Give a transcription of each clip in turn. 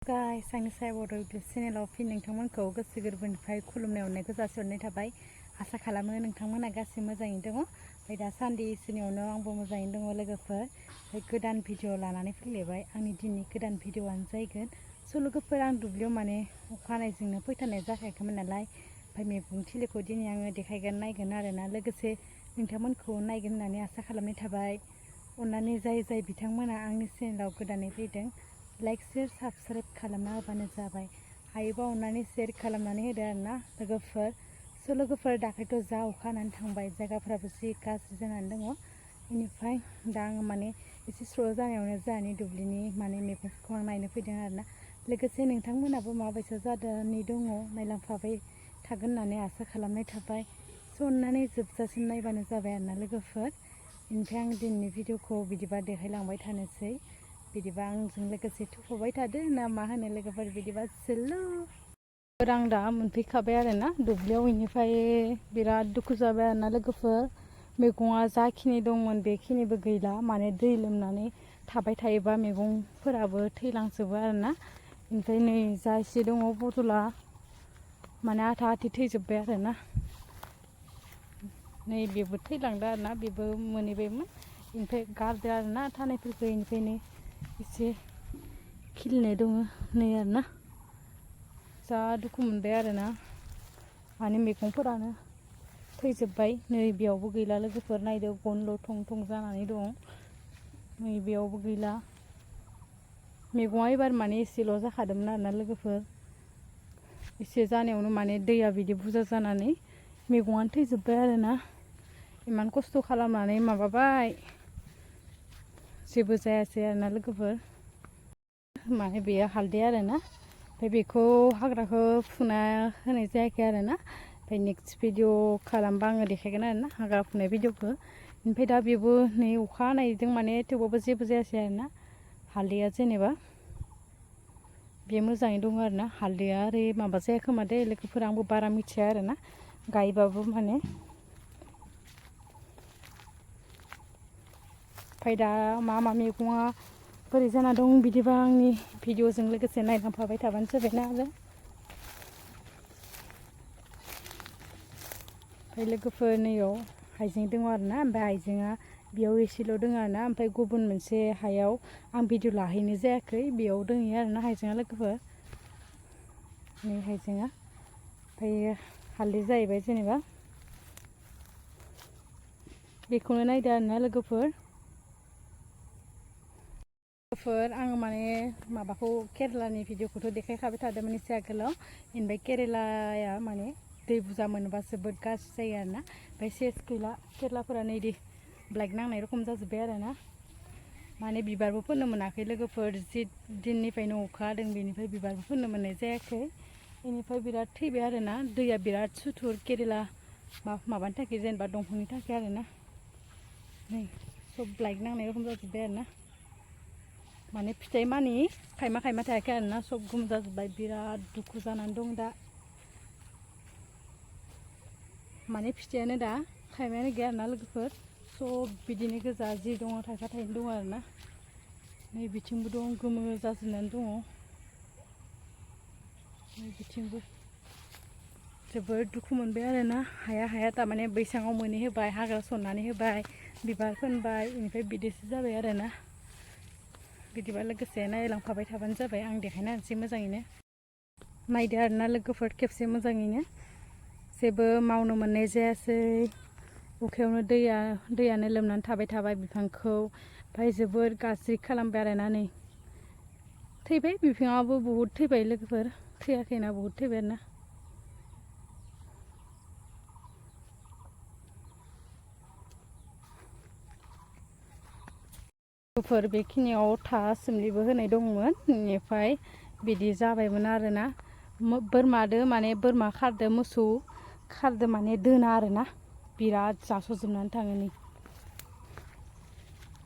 Guys आंनि साया बर' YouTube चेनेलाव फिन नोंथांमोनखौ गोसो गोरबोनिफ्राय खुलुमनाय अननायखौ जासिहरनाय थाबाय। आसा खालामो नोंथांमोना गासै मोजाङैनो दङ। ओमफ्राय दासान्दि इसोरनियावनो आंबो मोजाङैनो दङ लोगोफोर। ओमफ्राय गोदान भिडिअ लानानै फैलायबाय। आंनि दिननि गोदान भिडिअआनो जाहैगोन लोगोफोर आं दुब्लियाव माने अखा हानायजोंनो फैथारनाय जाखायाखैमोन नालाय। ओमफ्राय मैगं थिलिखौ दिनै आङो देखायगोन नायगोन आरोना। लोगोसे नोंथांमोनखौ नायगोन होननानै आसा खालामनाय थाबाय। अननानै जाय बिथांमोना आंनि चेनेलाव गोदानै फैदों लाइक शेयार साबस्क्राइब खालामना होबानो जाबाय। हायोबा अननानै शेयार खालामनानै होदो आरोना लोगोफोर। लोगोफोर दाख्लैथ' जा अखा हानानै थांबाय, जायगाफोराबो जि गाज्रि जानानै दङ। बेनिफ्राय दा आङो माने एसे स्र' जानायावनो जोंहानि दुब्लिनि माने मैगंफोरखौ आं नायनो फैदों आरोना। लोगोसे नोंथांमोनाबो माबायसा जानानै दङ नायलांफाबाय थागोन होननानै आसा खालामनाय थाबाय। अननानै जोबजासिम नायबानो जाबाय आरोना लोगोफोर। बेनिफ्राय आं दिनैनि भिडिअखौ बिदिबा देखायलांबाय थानोसै। बिदिबा आंजों लोगोसे थुफावबाय थादो ना मा होनो लोगोफोर। बिदिबा सोलो आं दा मोनफैखाबाय आरोना दुब्लियाव। बेनिफ्राय बिराद दुखु जाबाय आरोना लोगोफोर। मैगङा जाखिनि दंमोन बेखिनिबो गैला। माने दै लोमनानै थाबाय थायोबा मैगंफोराबो थैलांजोबो आरोना। ओमफ्राय नै जा एसे दङ बथला माने आथा आथि थैजोब्बाय आरोना। नै बेबो थैलांदो आरोना, बेबो मोनहैबायमोन। बेनिफ्राय गारदो आरोना थानायफोरखौ। बेनिफ्रायनो एसे खिलिनाय दङ नै आरोना। जा दुखु मोनबाय आरोना, माने मैगंफोरानो थैजोब्बाय। नै बेयावबो गैला लोगोफोर। नायदो गनल' थं थं जानानै दं। नै बेयावबो गैला। मैगङा एबार माने एसेल' जाखादोंमोन आरोना लोगोफोर। एसे जानायावनो माने दैया बिदि बुरजा जानानै मैगङानो थैजोब्बाय आरोना। इमान खस्थ' खालामनानै माबाबाय, जेबो जायासै आरोना लोगोफोर। माने बेयो हालदै आरोना। ओमफ्राय बेखौ हाग्राखौ फुना होनाय जायाखै आरोना। ओमफ्राय नेक्स्ट भिडिअ खालामबा आङो देखायगोन आरोना हाग्रा फुनाय भिडिअखौ। ओमफ्राय दा बेबो नै अखा हानायजों माने थेवबाबो जेबो जायासै आरोना। हालदैया जेनेबा बे मोजाङै दङ आरोना। हालदैया ओरै माबा जाया खोमा दे लोगोफोर, आंबो बारा मिथिया आरोना। गायबाबो माने ओमफ्राय दा मा मैगङा बोरै जाना दं बिदिबा आंनि भिडिअजों लोगोसे नायलांफाबाय थाबानो जाबायना आरो। ओमफ्राय लोगोफोर नैयाव हाइजें दङ आरोना। ओमफ्राय हाइजेंआ बेयाव एसेल' दङ आरोना। ओमफ्राय गुबुन मोनसे हायाव आं भिडिअ लाहैनाय जायाखै, बेयाव दङ आरोना हाइजेंआ लोगोफोर। नै हाइजेंआ ओमफ्राय हालदै जाहैबाय जेनेबा। बेखौनो नायदो आरोना लोगोफोर। आङो माने माबाखौ केरेलानि भिडिअखौथ' देखायखाबाय थादोंमोन एसे आगोलाव। ओमफ्राय केरेलाया माने दै बुरजा मोनोबा जोबोद गाज्रि जायो आरोना। ओमफ्राय सेस गैला केरेलाफोरा नै इदि ब्लेक नांनाय रखम जाजोब्बाय आरोना। माने बिबारबो फोनो मोनाखै लोगोफोर। जि दिननिफ्रायनो अखा हादों बेनिफ्राय बिबारबो फोनो मोननाय जायाखै। बेनिफ्राय बिराद थैबाय आरोना। दैया बिराद सुथुर केरेला माबानि थाखाय जेनेबा दंफांनि थाखाय आरोना। नै सब ब्लेक नांनाय रखम जाजोब्बाय आरोना। माने फिथाइ मानि खायमा थायाखै आरोना, सब गुम जाजोब्बाय। बिराद दुखु जानानै दं दा। माने फिथाइयानो दा खायमायानो गैया आरोना लोगोफोर। सब बिदिनो गोजा जि दङ थाइफा थाइनै दङ आरोना। नै बिथिंबो दं गोमो जाजोबनानै दङ। नै बिथिंबो जोबोद दुखु मोनबाय आरोना। हाया थारमाने बैसाङाव मोनहैहोबाय, हाग्रा सननानै होबाय, बिबार फोनबाय, बेनिफ्राय बिदिसो जाबाय आरोना। बिदिबा लोगोसे नायलांफाबाय थाबानो जाबाय, आं देखायना होनोसै मोजाङैनो। नायदो आरोना लोगोफोर खेबसे मोजाङैनो। जेबो मावनो मोननाय जायासै। अखायावनो दैयानो लोमनानै थाबाय बिफांखौ। ओमफ्राय जोबोद गाज्रि खालामबाय आरोना। नै थैबाय बिफाङाबो बहुद थैबाय लोगोफोर। थैयाखैना बहुद थैबाय आरोना। बेखिनियाव था सोमलिबो होनाय दंमोन। बेनिफ्राय बिदि जाबायमोन आरोना। बोरमादो माने बोरमा खारदो मोसौ खारदो माने दोना आरोना। बिराद जास'जोबनानै थाङो। नै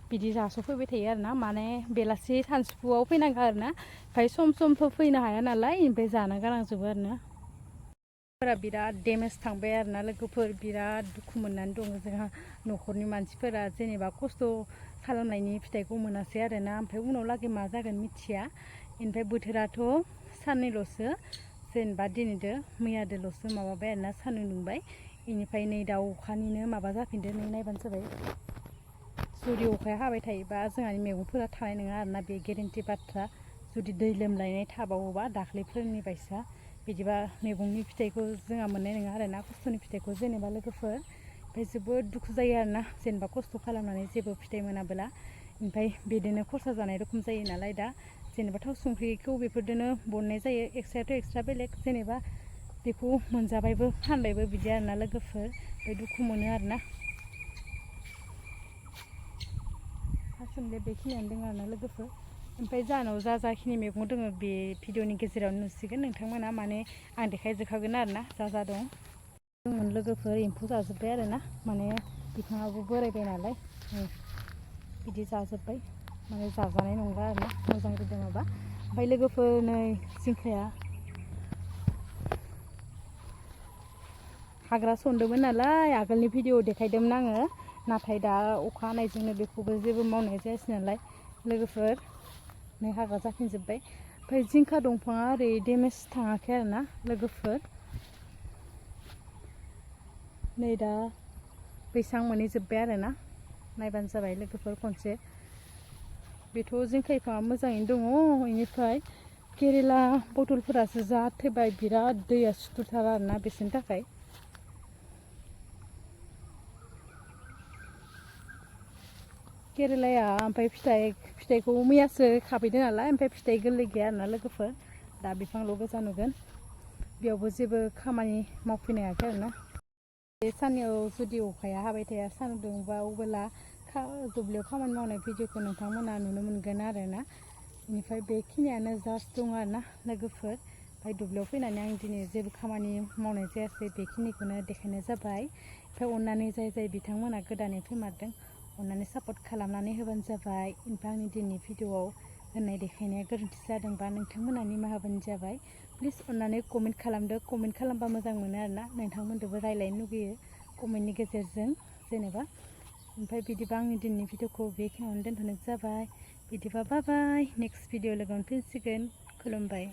बिदि जास'फैबाय थायो आरोना। माने बेलासि सानजौफुआव फैनांगौ आरोना। ओमफ्राय समथ' फैनो हाया नालाय, ओमफ्राय जाना गालांजोबो आरोना। बिराद डेमेज थांबाय आरोना लोगोफोर। बिराद दुखु मोननानै दङ जोंहा न'खरनि मानसिफोरा। जेनेबा खस्थ' खालामनायनि फिथाइखौ मोनासै आरोना। ओमफ्राय उनाव लागै मा जागोन मिथिया। इनिफ्राय बोथोराथ' साननैल'सो जेनेबा दिनैदो मैयादोल'सो माबाबाय आरोना सान्दुं दुंबाय इनिफ्राय नै दा अखानिनो माबा जाफिनदो नै नायबानो जाबाय जुदि अखाया हाबाय थायोबा जोंहानि मैगंफोरा थानाय नङा आरोना बे गेरेन्टि बाथ्रा जुदि दै लोमलायनाय थाबावोबा दाख्लैफोरनि बायसा बिदिबा मैगंनि फिथाइखौ जोंहा मोननाय नङा आरोना खस्थ'नि फिथाइखौ जेनेबा लोगोफोर ओमफ्राय जोबोद दुखु जायो आरोना जेनेबा खस्थ' खालामनानै जेबो फिथाइ मोनाबोला ओमफ्राय बिदिनो खरसा जानाय रखम जायो नालाय दा जेनेबा थाव संख्रिखौ बेफोरजोंनो बननाय जायो एक्सट्रायाथ' एक्सट्रा बेलेग जेनेबा बेखौ मोनजाबायबो फानबायबो बिदि आरोना लोगोफोर ओमफ्राय दुखु मोनो आरोना फार्स्टआवनो बेखिनियानो दङ आरोना लोगोफोर ओमफ्राय जाहानाव जाखिनि मैगं दङ बे भिडिअनि गेजेराव नुसिगोन नोंथांमोना माने आं देखायजोबखागोन आरोना जा दं दंमोन लोगोफोर एम्फौ जाजोब्बाय आरोना माने बिफाङाबो बोरायबाय नालाय बिदि जाजोब्बाय माने जाजानाय नंला आरोना मोजां रोदोमाबा ओमफ्राय लोगोफोर नै जिंखाया हाग्रा सनदोंमोन नालाय आगोलनि भिडिअ देखायदोंमोन आङो नाथाय दा अखा हानायजोंनो बेखौबो जेबो मावनाय जायासै नालाय लोगोफोर नै हाग्रा जाफिनजोब्बाय ओमफ्राय जिंखा दंफाङा ओरै डेमेज थाङाखै आरोना लोगोफोर नै दा बैसां मोनहैजोब्बाय आरोना नायबानो जाबाय लोगोफोर खनसे बेथ' जिंखा बिफाङा मोजाङैनो दङ बेनिफ्राय केरेला बटलफोरासो जा थैबाय बिराद दैया सुथुरथार आरोना बिसोरनि थाखाय केरेलाया ओमफ्राय फिथाइखौ मैयासो खाफैदों नालाय ओमफ्राय फिथाइ गोरलै गैया आरोना लोगोफोर दा बिफांल' गोजा नुगोन बेयावबो जेबो खामानि मावफैनो हायाखै आरोना बे साननैयाव जुदि अखाया हाबाय थाया सान्दुं दुंबा अब्ला दुब्लियाव खामानि मावनाय भिडिअखौ नोंथांमोना नुनो मोनगोन आरोना बेनिफ्राय बेखिनियानो जास्ट दङ आरोना लोगोफोर ओमफ्राय दुब्लियाव फैनानै आं दिनै जेबो खामानि मावनाय जायासै बेखिनिखौनो देखायनाय जाबाय ओमफ्राय अननानै जाय बिथांमोना गोदानै फैमारदों अननानै सापर्ट खालामनानै होबानो जाबाय ओमफ्राय आंनि दिनैनि भिडिअआव होननाय देखायनाया गोरोन्थि जादोंबा नोंथांमोना निमाहा होबानो जाबाय प्लिज अननानै कमेन्ट खालामदो कमेन्ट खालामबा मोजां मोनो आरोना नोंथांमोनजोंबो रायज्लायनो लुगैयो कमेन्टनि गेजेरजों जेनेबा ओमफ्राय बिदिबा आंनि दिनैनि भिडिअखौ बेखिनियावनो दोनथ'नाय जाबाय बिदिबा बाय बाय नेक्स्ट भिडिअ लोगो मोनफिनसिगोन खुलुमबाय।